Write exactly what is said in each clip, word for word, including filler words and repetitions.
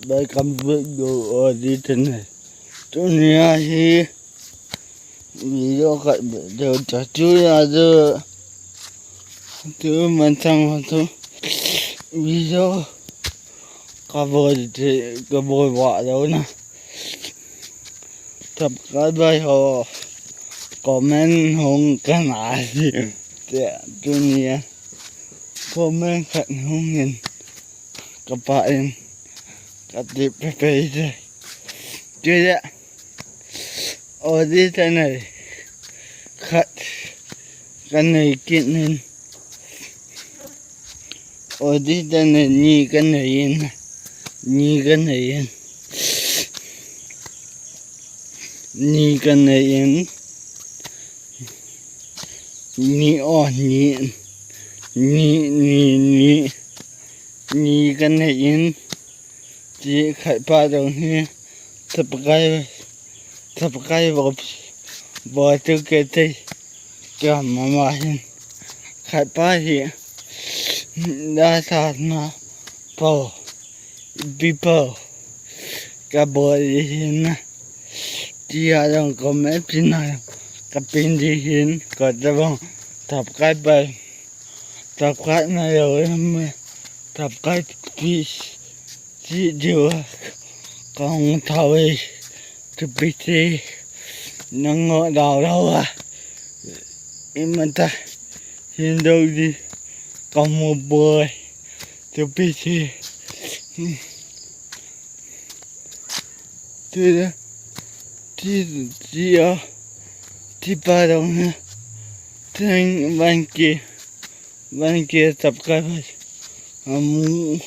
Welcome back to Odi channel. Tunia hi video khat beh deu ta, tunia chu, tu mansang ho chu video kabol thei, kabol vah lou na. Subscriber ho comment hung kana hi. Te tunia comment khat hung in, kapah in, kati pepei te. Tunia Odi channel khat kanei kit in. Odi channel ni kanei in. Ni kanei in. Ni kanei in. Ni o ni. Ni, ni, ni. Ni kanei in. Ti khat pa jong hi. Subscribe, subscribe bol, bol tu kei te. Ka mama hin. Khat pa hi. Da sa na po. People. Kabol hin na. Tia jong comment pin na jong kapin di hin, katabang subscribe bai, subscribe na jong me, subscribe please. Ti diu kahung thau e, tupi te, nang ngo dau dau a. Imata, hin dou di, kamu boi, tupi te. Ti da, ti, ti a, ti pa dong na. Teng one K, one K subscribers. Amu,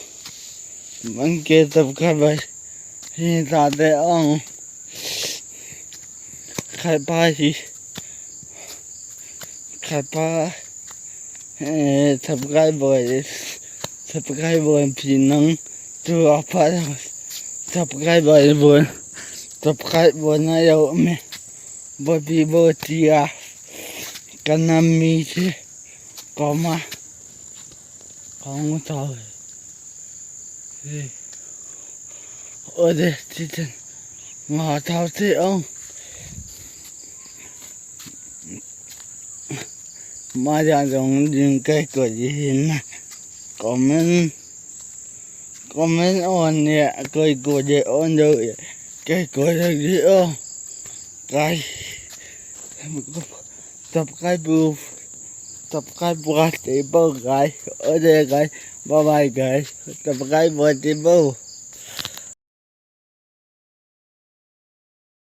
one K subscribers. Hi ta te ong. Khat pa hi. Khat pa. Eh, subscribe bol, subscribe bol pin nang tu apa dah. Subscribe bol, subscribe bol na jong me. Bol pi bol tia. Kanam mi si. Koma. Kong tau. Eh. Ode, ti ten. Nga tau te ong. Maria jong ding kei ko ji hin na. Comment. Comment on ye, kei ko ji on do ye. Kei ko ji o. Kai. Subscribe. Subscribe. Subscribe wa te bo, guys. Ode, guys. Bye bye, guys. Subscribe wa te bo.